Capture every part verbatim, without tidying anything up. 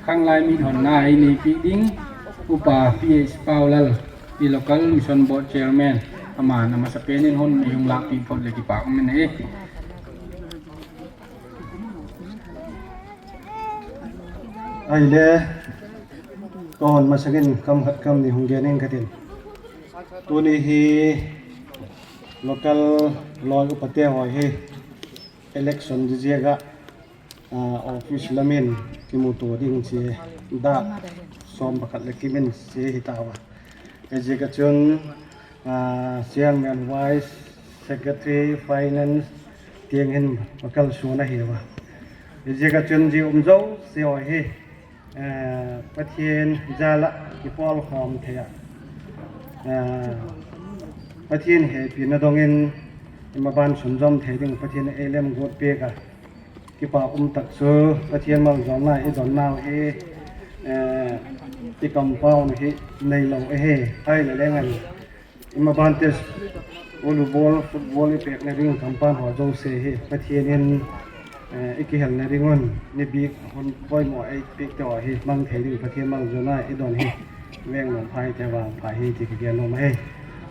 Khanglai Meet honna ei neipi ding Upa P H Paulal, i local mission board chairman, ama'n a masapen in hun ei hung lâkpi phot leh kipâk um in ahi. Ahile, ka hun masang in kam khat kam ni hung gen ing ka tin. Tuni hi local lawi upate haw hi election di ziak ah, office lam in kimutua ding chia, dak sawm pakhat leh kim in chia hi tau a. Ziak ah chun, chairman, vice, secretary, finance tiang hin va kalsuan ahi a. Ziak ah chun zia um zosia hi Pathian jal ah kipawlkhawm thei ah, Pathian hepina dong in i maban sunzawm thei ding Pathian ei lemguat piak a. Kipâk um tak chu Pathian maljawlna i donnau hi, i compound hi neilo ahi. Ahile leng an, i maban te, volleyball, football i pêkna ding compound haw zosia hi Pathian in i kihelna ding un ni bik hun poimaw ei piakte haw hi mang thei ding Pathian maljawlna i don hi Vengnuam phaite vangpha hi ti ka gen nuam ahi.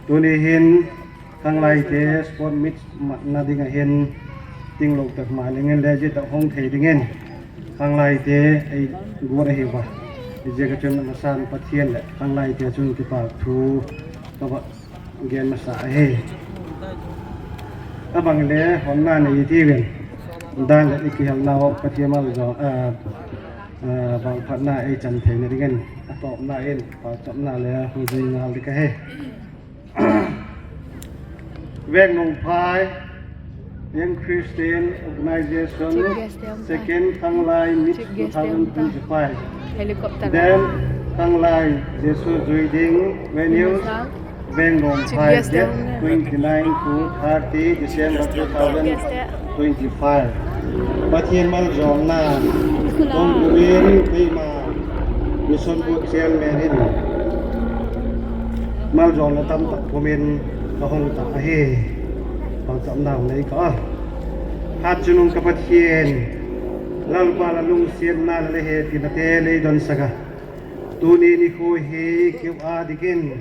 Tuni hin khanglaite sport meet matna ding ah hin, tinglo tak ma leng in le zia tak hung thei dingin khanglaite ei guat ahi a. Ziak ah chun a masan Pathian leh khanglaite chun kipâk thu ka va gen masa ahi. A bang le honna nei tiu in, dan leh i kihelnau Pathian maljawl, vangphatna ei chan theina dingin a tawpna in pauchapna le hung zui ngal ding ka hi. Vengnuam phai Young Christian Organisation, second Khanglai Meet two thousand twenty-five. Then Khanglai Jesu zui ding venue, Vengnuam phai, date twenty-nine to thirty December two thousand twenty-five. Pathian maljawlna tawng tuin keima Mission Board Chairman in maljawlna tam tak pum in ka hung tak ahi. Pauchapna nei ka a. Hatchungnung ka Pathian, Lalpa, la lungsiatna leh la hepinate lei donsak a, tuni nikhua hi keu â dingin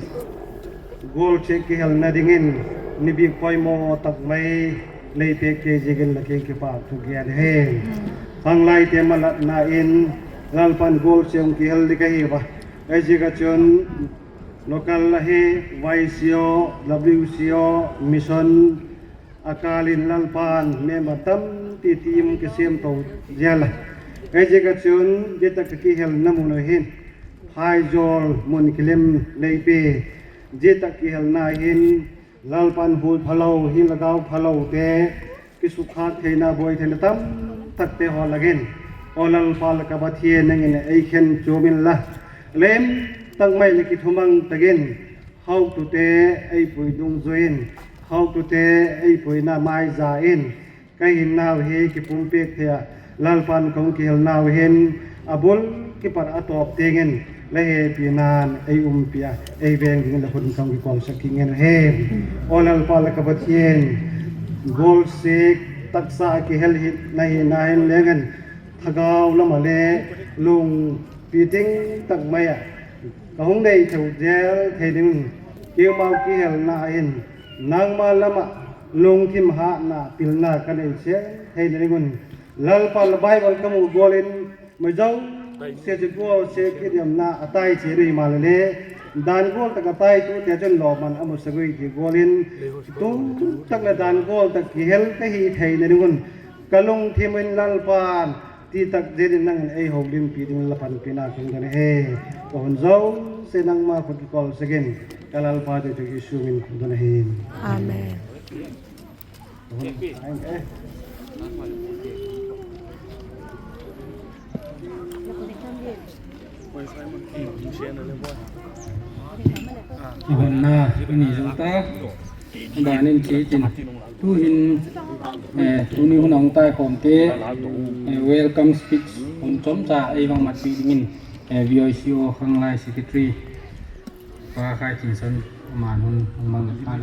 gual chêk kihelna dingin ni bik poimaw tak mai lei pêk kei ziakin la kiang kipâk thu gen hi. Khanglaite malatna in Lalpa'n gual chêk kihel ding ahi a. Ziak ah chun local ahi, Y C O, W C O, mission a kâl in Lalpa'n member tampi team kisiam to zel a. Ziak ah chun zia tak ka kihelna mun ah hin phaizawl mun kilem lei pe, zia tak kihelna hin Lalpa'n hu phalo, hin lagau phalote kisukkhâk theina, buai theina tam takte haw lak in, aw Lalpa leh ka Pathian, nang in ei khen chuam inla, lem tak mai leh kithumang tak in hautute ei pui dungzui in, hautute ei puina maiza in, ka hinnau hi kipumpiak thei ah, Lalpa'n ka hung kihelnau hin a bul kipat a tawp tiang in la hepina'n ei umpi a, ei veng dingin la khut in ka hung kikawlsak kit ngen ahi. Aw Lalpa leh ka Pathian, gual chêk taksa a kihel hi na hina hin leng in, thagau lam ah le lungpi ting tak mai ah ka hung nei theu zel thei dingin, keimau kihelna hin nangma lam ah lungthim hatna, pilna ka nei zel theina ding un, Lalpa, la Bible ka mu gual in, mi zosia chu gual chêk kidemna a tai chian u himaleh le, dan gual tak a taitute chun lawman a musak ui ti gual in, tu tak leh dan gual tak kihel ka hi theina ding un, ka lungthim in Lalpa, ti tak zel in nang in ei holimpi dingin la panpina ka hung don ahi. Ka hun zosia nangma khut kikawlsak in, ka Lalpa Jesu Khrista min in ka don ahi. Amen. Kihonna i ni zo ta, dan in chitin, tuhin, tuni hun a hung taikhawmte welcome speech hun chomcha ei vang matpi dingin, V O C O Khanglai Secretary Pa Khaithinson, ama'n hun hung mang pha.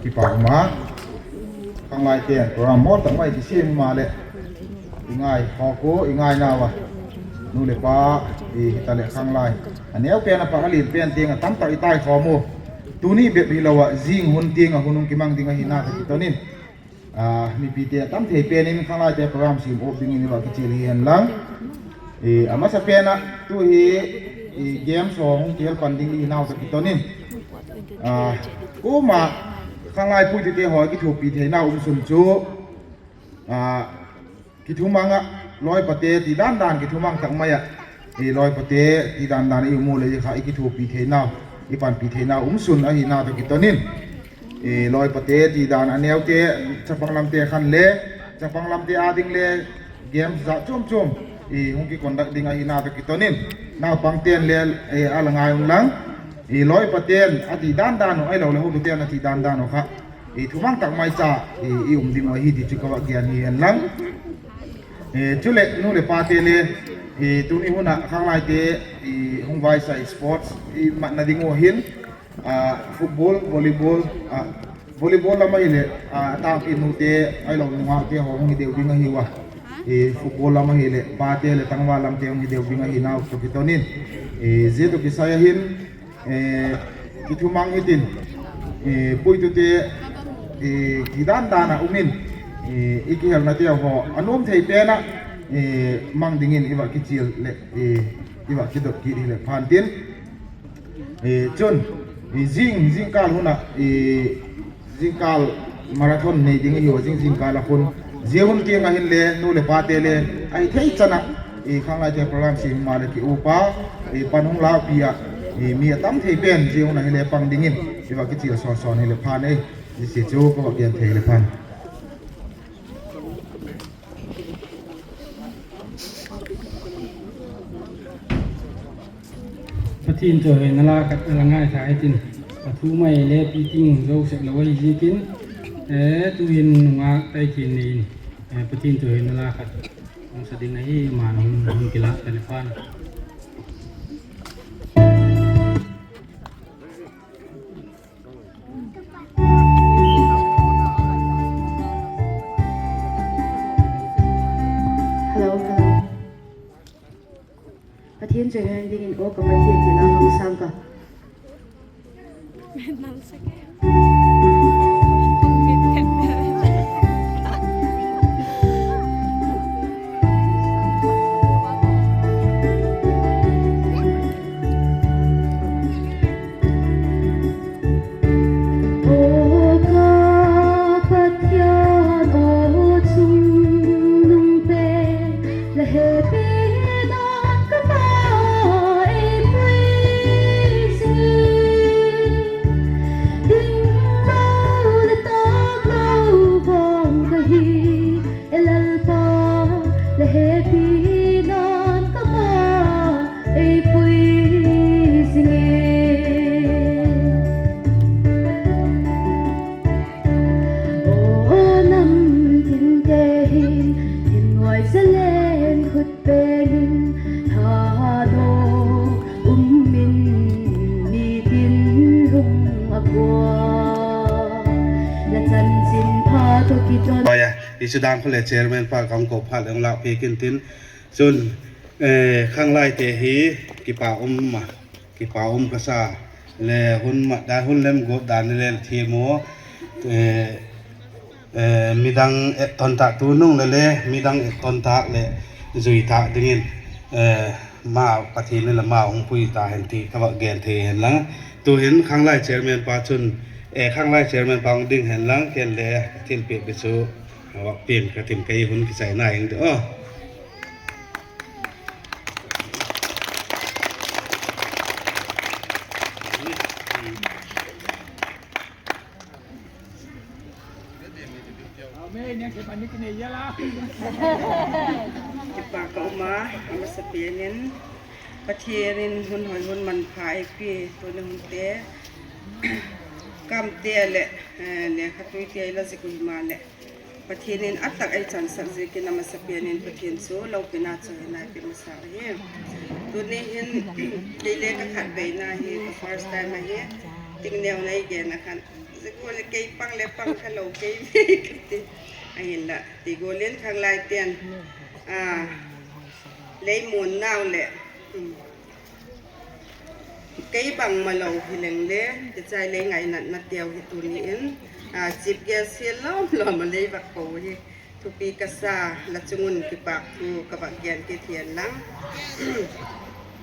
Kipak um a, khanglaite'n program mawl tak mai kisiam maleh, i ngai khawk u, i ngainau a, nu leh pa, i hitaleh khanglai, a neu pen a pat a lian pen tiang a tamtak i taikhawm u. Tuni bep hilo ah zing hun tiang ah hun hung kimang ding ahina tawh kiton in, mipite a tam thei pen in khanglaite program siam up dingin i va kichial hi hen lang. A masa pen ah tu hi games haw hung kihel pan ding i hinau tawh kiton in, kuama khanglai puitute haw kithuapi theinau um sun chu, kithumang ah, lawipate ti dan dan kithumang tak mai ah, lawipate ti dan dan i um u leh zia kha i kithuapi theinau, i panpi theinau um sun ahina tawh kiton in, lawipate ti dan a neute, chapang lamte khan le, chapang lamte â ding le games jat chuam chuam hung kiconduct ding ahina tawh kiton in, naupangte'n le a la ngai un lang, lawipate'n a ti dan dan uh ahiloleh hotute'n a ti dan dan uh kha thumang tak mai cha i um ding uh ahi ti chu ka va gen hi hen lang. Chuleh nu leh pate le, tuni hun ah khanglaite hung vaisai sports i matna ding uh hin, football, volleyball, volleyball lam ahileh, a tângpi nute ahilo nungakte haw hung hi deu ding ahiu a, football lam ahileh pate leh tangval lamte hung hi deu ding ahinau tawh kiton in, zia tawh kisai a hin kithumang hitin, puitute ti dan dan ah um in, i kihelnateu haw a nuam thei pen ah mang dingin i va kichial leh, i va kidot kit hileh phan tin. Chun, zing, zingkâl hun ah, zingkâl marathon nei ding ahiu a, zing zingkâl ah khun, zia hun tiang ah hinle nu leh pate le ahi thei chan ah khanglaite program siam maleh ki upa, pan hung lâkpi ah, mi a tam thei pen zia hun ah hile pang dingin i va kichial sawn sawn hileh phan ei. Zia chu ka va gen thei leh phan. Pathian chawihoina la khat a la ngaitha hitin, a thu mai le pi ting zo sek lo ahi ziakin, tuhin nungak tai tin nei in, Pathian chawihoina la khat hung sa ding ahi, ama'n hung kilâk ta leh phan. Pathian chawihoina dingin aw ka Pathian ti la hung sâng ka. Aw ka Pathian, aw chungnung pen, la hepina ka ma ei pui zing. Ding lo le tâk lo vang ka hi, e Lalpa, la hepina'n ka ma ei pui zing e. Aw nam tinte hin, hin nuai zalen khut pen in, tha do um in, mi tin lung a kua, la chanchinpha tawh kiton. Hi chu dan kha le chairman pa ka hung ko phat leh hung lâkpiak intin. Chun, khanglaite hi kipak um a, kipak um ka sa. Le hun mat dan, hun lemguat dan le thiam u. Midang etton tâk, tunung le le midang etton tâk leh zui tâk dingin, ma Pathian in la ma hung pui ta hen ti ka va gen thei hen lang. Tu'hin khanglai chairman pa chun, khanglai chairman pa hung ding hen lang, ken le thilpiak ding chu a va piang ka tin, kei hun kichaina ing ti aw. Kipak ka um a, a masapen in Pathian in hun hoi hun manpha ei pia, tuni hunte, kamte leh, lekha tuite ei la zik u himaleh, Pathian in a tak ei chansak ziakin a masapen in Pathian chu lopina chawihoina ei pe masa ahi. Tuni hin, kei le ka khatveina hi, ka first time ahi, tingneu nei gen a khan, Kei pang le pang kha lo kei ve ka ti. Ahinla ti gual in khanglaite'n, a, lei muannau leh, kei bangmalo hileng le, tichai lei ngainatnateu hi tuni in, a, chief guest hi lawm lawm a lei vak ko hi thupi ka sa, la chung un kipâk thu ka vak gen kit hi'n lang.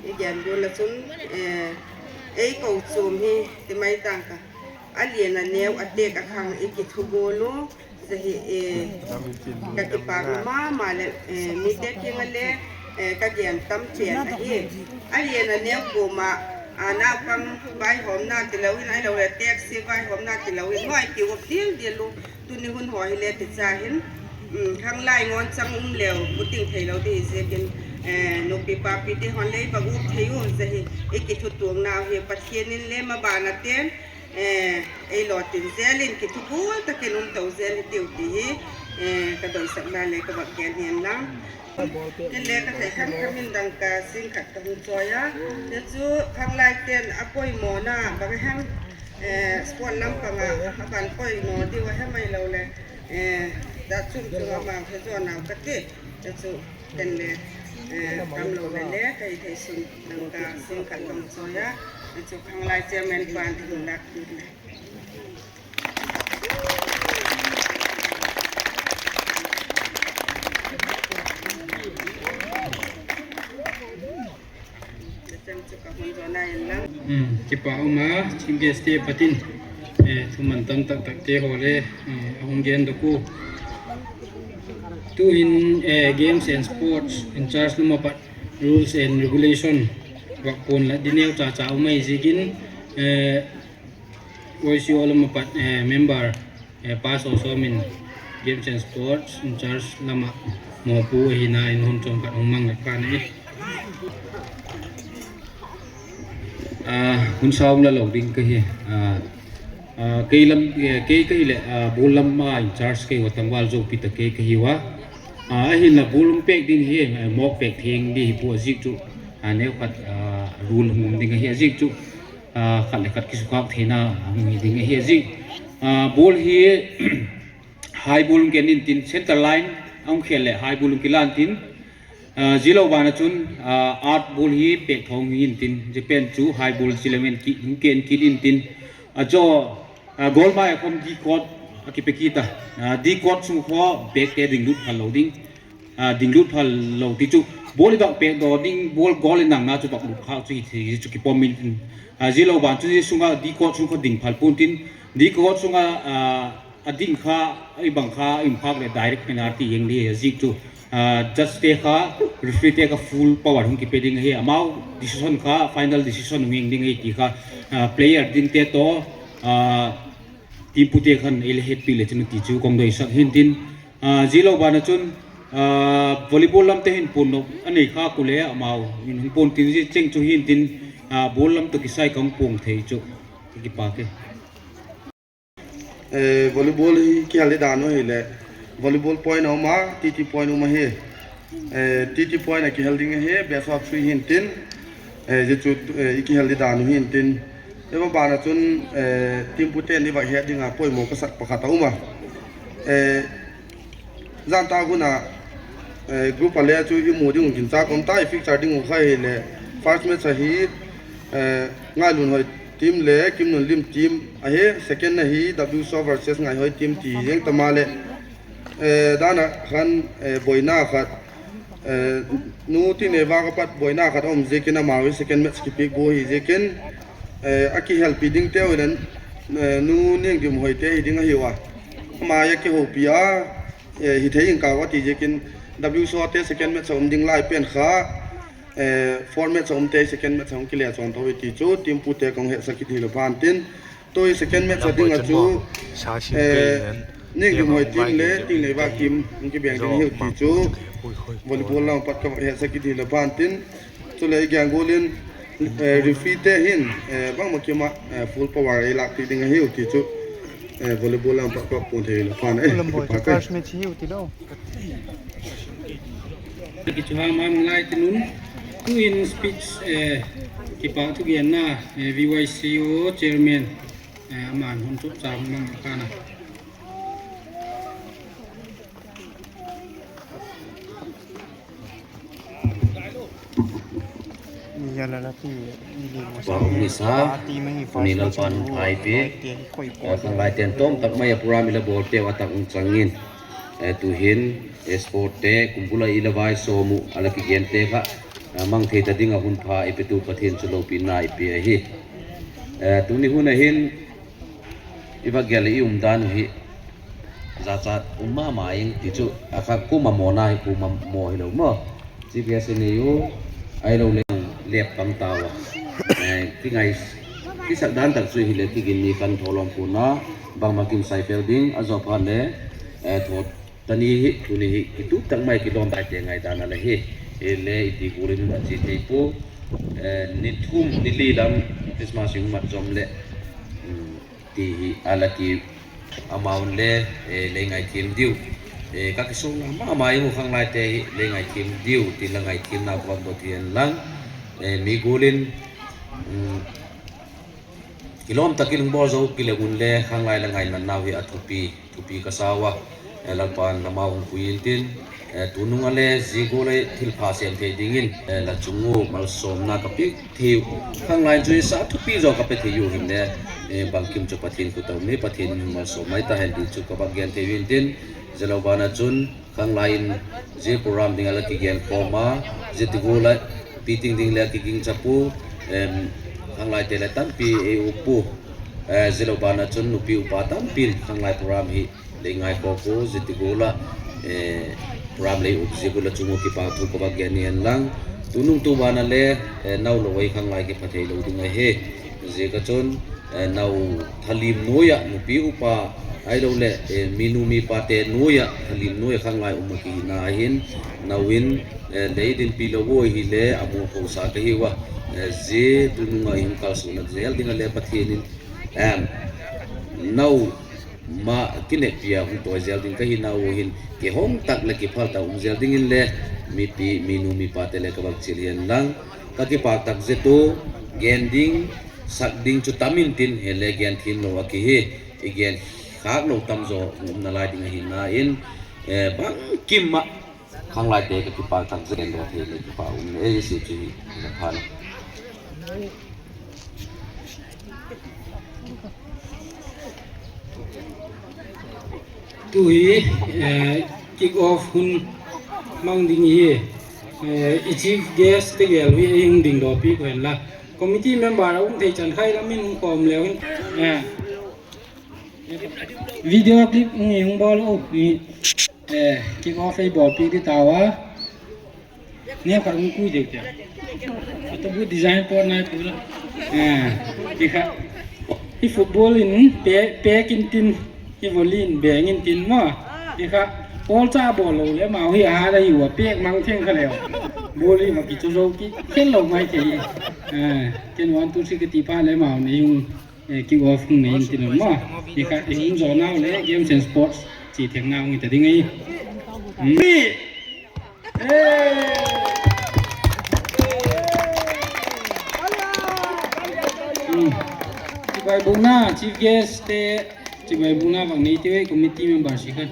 I gen gual ah chun, ei kochuam hi ti mai tang ka, a lian a neu a têk a khang i kithu gual u, zia hi, ka kipâk ma ma leh, mite kiang ah le ka gen tam pen ahi. A lian a neu kuama, a, naupang vaihawmna tilo in ahiloleh têksia vaihawmna tilo in hoi kiu a dial dial u, tuni hun haw hile ticha hin, khanglai ngawn chang um leu buting theilo di ziakin, nupi papite haw'n lei vak ut thei u, zia hi i kithutuaknau hi Pathian in le maban a ten, ei lawtin zel in kithugual tak in um to zel hitiu ti hi ka doisakna le ka vak gen hi'n lang. Kei le ka thei kham kham in dangka sing khat ka hung chawi a, zia chu khanglaite'n a poimawna bang a hem, sport lam pang ah a ban poimaw diu a hem ahiloleh, dat chung chung a mang he zawnau ka ti, zia chu ken le, kamlo le le ka hi thei sun dangka sing khat ka hung chawi a, zia chu khanglai chairman pa'n i hun lâk kit le Kipâk um a, chief guestte pat in, thuman tam tak takte haw le a hung gendok u. Tu'hin, Games and Sports in charge lam ah pat rules and regulation vak puan la di neu cha cha um ahi ziakin, YCO lam ah pat member pa sawsawm in Games and Sports in charge lam ah mawpu ahina in hun chawm khat hung mang leh phan ahi. Hun sa um la lo ding ka hi. Kei lam, kei ka hileh, ball lam a in charge kei ua, tangval zopi tak kei ka hiu a. Ahinla ball hung pêk ding hi, mawk pêk theng di hi pua, a ziak chu neukhat rule hung um ding ahi, a ziak chu khat leh khat kisukhâk theina hung hi ding ahi, a ziak ball hi high ball hung ken intin, center line a hung khel leh high ball hung kilan tin, zia lo ban ah chun, earth ball hi pêk tho hung hi intin, zia pen chu high ball zia lam en hung ken kit intin, a chu goal mai a khawm D court a kipe kit a, D court sung khaw bêkte dinglut phal lo ding, dinglut phal lo ti chu ball i vak pêkdaw ding, ball goal in nangna chu vak lut khâk chu hi thei chu kipom intin, zia lo ban chu zia sung a D court sung khaw ding phal pua'n tin, D court sung a a ding kha, i bang kha i um khâk leh direct penalty hing di, a ziak chu judgete kha, refereete kha full power hung kipe ding ahi, amau decision kha final decision hung hing ding ahi ti kha, player dingte tawh, team pute khan ei le hetpi le chun ti chu ka hung doisak hintin, zia lo ban ah chun volleyball lamte hin puannop a nei khâk u le amau in hung pua'n tin, zia cheng chu hintin, ball lam tawh kisai ka hung puang thei chu, ka kipâk e. Volleyball hi kihel i dan u hileh, volleyball point a um a, TT point um ahi. TT point a kihel ding ahi, best of three hintin, zia chu i kihel i dan u hintin, zia ban ah chun team pute'n i vak het ding a poimaw ka sak pakhat a um a. Zan tak hun a group a le chu i mu ding uh ginchâk um ta, i fixture ding uh kha hileh, first match ahi, Ngailunhoi team le Kimnunlim team ahi, second ahi WSO versus Ngaihoi team ti zing ta maleh, dan a khan, buaina khat, Nu Tingneiva ka pat buaina khat a um ziakin amau hi second match kipiak bu hi ziakin, a kihelpi dingteu in, Nu Niangdimhoite hi ding ahiu a, ama a kihopi a, hi thei ing kau a ti ziakin, WSOte second match a um ding lai pen kha, fourth match a umte second match a hung kile chawn to i ti chu team pute ka hung hetsak kit hilo phantin, tu hi second match a ding ah chu Niangdimhoi team le Tingneiva team hung kibeng ding hiu ti chu volleyball lam pat ka hetsak kit hilo phantin, chuleh i gen gual in refereete hin bangma kim ah full power ei lâk ti ding ahiu ti chu volleyball lam pat ka puan thei hilo phan e. Kichu ha ma ngai ti nun, tu'in speech, kipâk thugenna, VYCO chairman Aman hun chupcha hung mang khan a. Ni sa, ni Lalpa'n hun pha ei pia. Khanglaite'n tawm tak mai a program i la bawlte uh a tak hung chang in, tu'hin sportte kum bul a i la vai sawm uh a la kigente kha mang thei ta ding ah hun pha ei petu Pathian chu lopina i pia ahi. Tuni hun a hin i va gel leh i umdan uh hi zachat um ma ma ing ti chu a kha kuama mawna hi, kuama maw hilo maw, chief guest i nei u, ahiloleh lep kam tau a, kingai, kisakdan tak chu hileh kigin ni kan tho lawm pua'n a, bangma kin sai fel ding a, zawphat leh tho ta ni hi, tuni hi kitup tak mai kilawm taite ngaidan a la hi. Hile i ti gual in a chia thei pua, ni thum ni li lam Christmas i hung mat zom leh ti hi a la ki, amau le lei ngaithiam diu, ka kisuang ma ma ing u, khanglaite hi lei ngaithiam diu ti la ngaithiamna ka va bot hi en lang, mi gual in kilawm tak in hung bawl zo kile un le khanglai la ngainatnau hi a thupi, thupi ka sa ua, Lalpa'n la mau hung pui intin, tunung a le zia gual a thilpha sêm thei dingin la chung ua malsawmna ka piak thei u, khanglai chu i sa thupi zaw ka pe thei u hinle, bangkim chu Pathian khut a um hi, Pathian in hung malsawm mai ta hen ti chu ka va gen thei u intin, zia lo ban ah chun khanglai in zia program ding a la kigen khawm a, zia ti gual a piting ding le a kiging cha pua, khanglaite le tampi ei uap pua, zia lo ban ah chun nupi upa tampi'n khanglai program hi lei ngai khawk u, zia ti gual a program lei uap zia gual a chung ua kipakthu ka va gen hi en lang, tunung tu ban a le nau lo ei khanglai kipha thei lo ding ahi. Ziak a chun nau thalim nuai ah nupi upa, ahiloleh mi nu mi pate nuai ah thalim nuai ah khanglai um a kihina hin, nau in lei dinpi lo ua hile a mu phosa ka hiu a, zia tunung a i hung kalsuanna zel ding a le Pathian in nau ma kineppi a hung tawi zel ding ka hina ua hin kihong tak leh kiphal tak um zel dingin le mipi, mi nu mi pate le ka va chial hi en lang, ka kipak tak zet u, gen ding sak ding chu tam intin, hile gen thiamlo a ki hi, i gen khâk lo tam zaw umna lai ding ahina in, bangkim ah khanglaite ka kipak tak zet, gen lo thei le kipak um le ei si chu hi la phan. Tu hi kick off hun mang ding hi, i chief guest te gel hi ei hung dingdawpi ko hen la, committee member a um thei chan khai lam in hung kawm leu hin, video clip hung bawl u, kick off ei bawlpi di tau a. Neu khat hung kui deu tia, a tu bu design pawt nai pu la, ti kha, i football in pêk intin, i volley in beng intin maw, ti kha, pawl cha bawl lo le amau hi a hat ahi ua, pêk mang theng kha leu, ball hi va kichu zo ki khel lo mai thei. Ken one two three ka ti phat le amau nei hung kick off hung nei intin maw, ti kha, i hung zawnau le games and sports chi thengna hung hi ta ding ahi. Chibai buna chief guest te, chibai buna vak nei te, committee member si khan.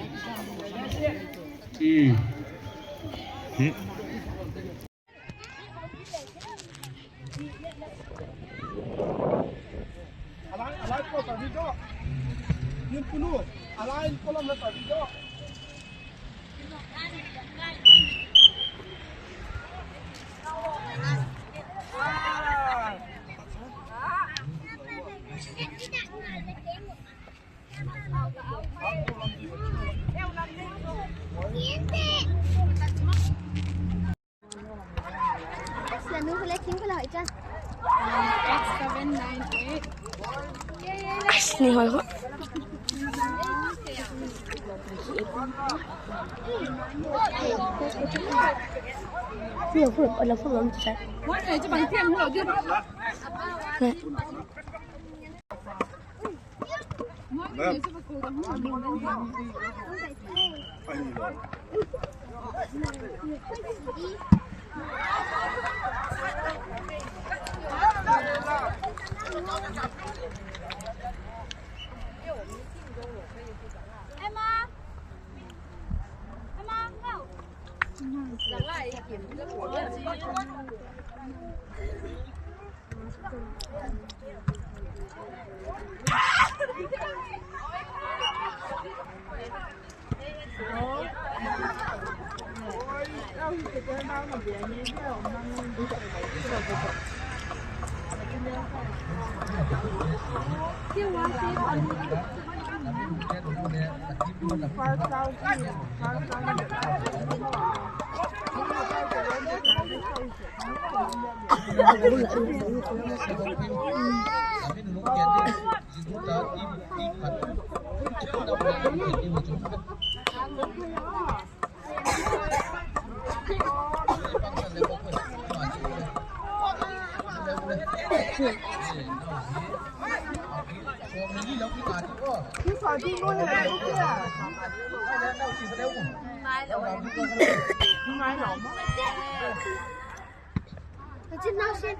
Ka chin nau sin.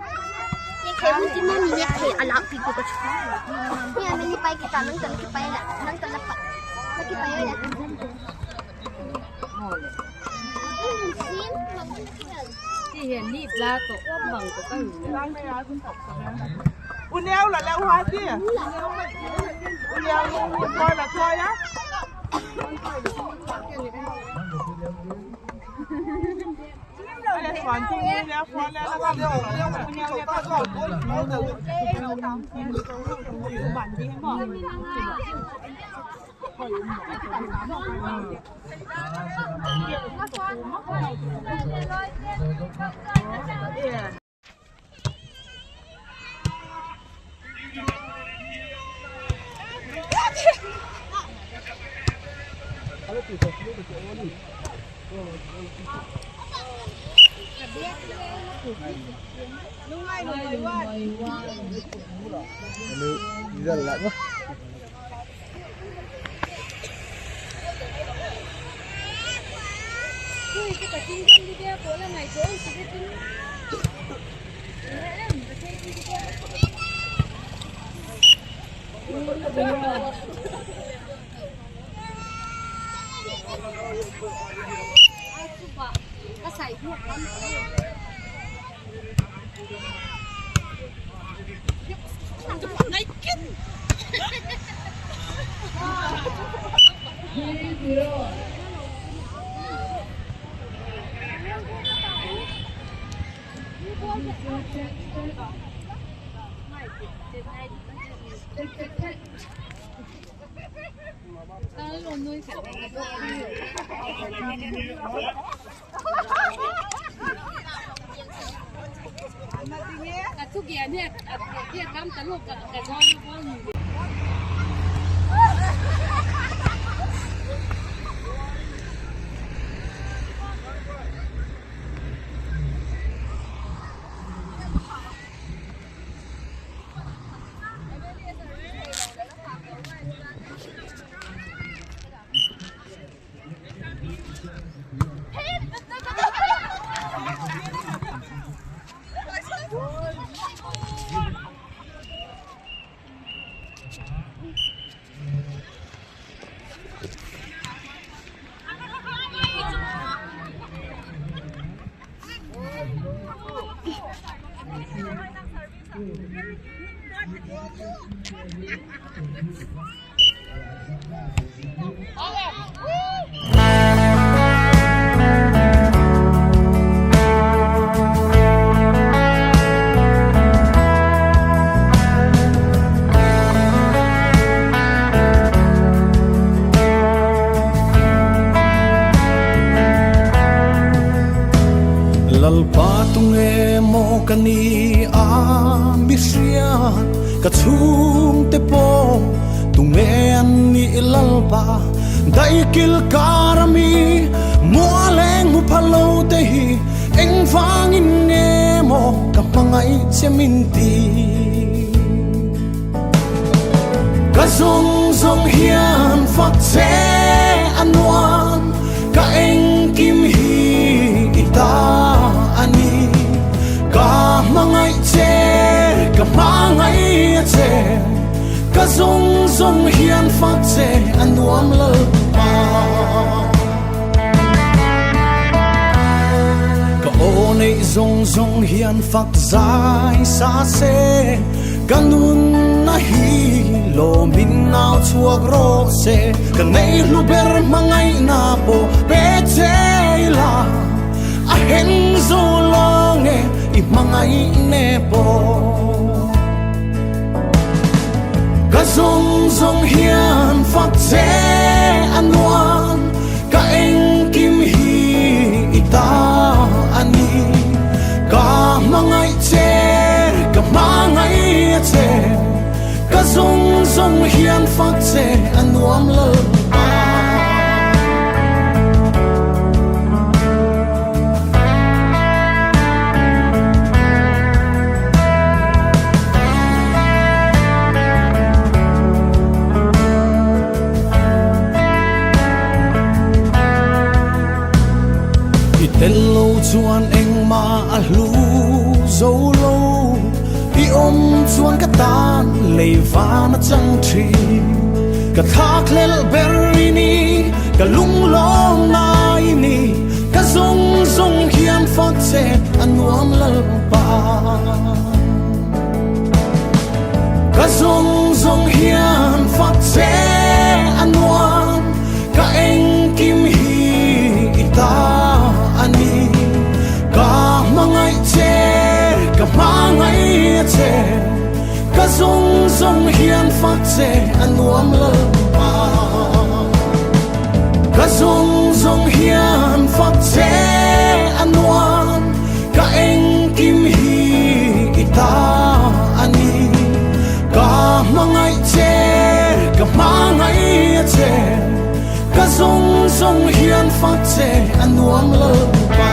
Ye khe mun chin mun ni ye khe a lak pi ko ka chu. Ni a min ni pai ki ta nang ta la ki pai la, nang ta la pa. La ki pai la. Ti he ni bla to mang to ka. U neu la le u ha ti. U neu ko la ko ya. Lalpa tung e maw ka ni a, mihriat ka chhungte paw tung e an ni Lalpa. Daikil kâr a mi mu leng mu phalote hi, eng vang in nge maw ka hmangai chem in ti. Ka zong zong hian fakche a nuam, ka engkim hi i ta a ni. Ka hmangai che, ka hmangai a che, ka zong zong hian fakche a nuam Lalpa. Zong hian fak zai sa se, ka nun ahi, lawm in nau chuak raw se, ka nei hlu ber hmangaihna pawh pe chei la, a hen zo lo nge i hmangaih ne pawh. Ka zong zong hian fak che a nuam, ka engkim hi i ta a ni. Ka hmangaih che, ka hmangaih che, ka zong zong hian fak che a nuam Lalpa. I tel lo chuan engma a hlu zo lo, i awm chuan ka tan lei van a chang ṭhin. Ka thak lel ber i ni, ka lunglawmna i ni, ka zong zong hian fak che a nuam Lalpa. Ka zong zong hian fak che a nuam, ka engkim hi i ta a ni. Ka hmangaih che, ka hmangaih che, ka zong zong hian fak che a nuam Lalpa. Ka zong zong hian fak che a nuam, ka engkim hi i ta a ni. Ka hmangaih che, ka hmangaih che, ka zong zong hian fak che a nuam Lalpa.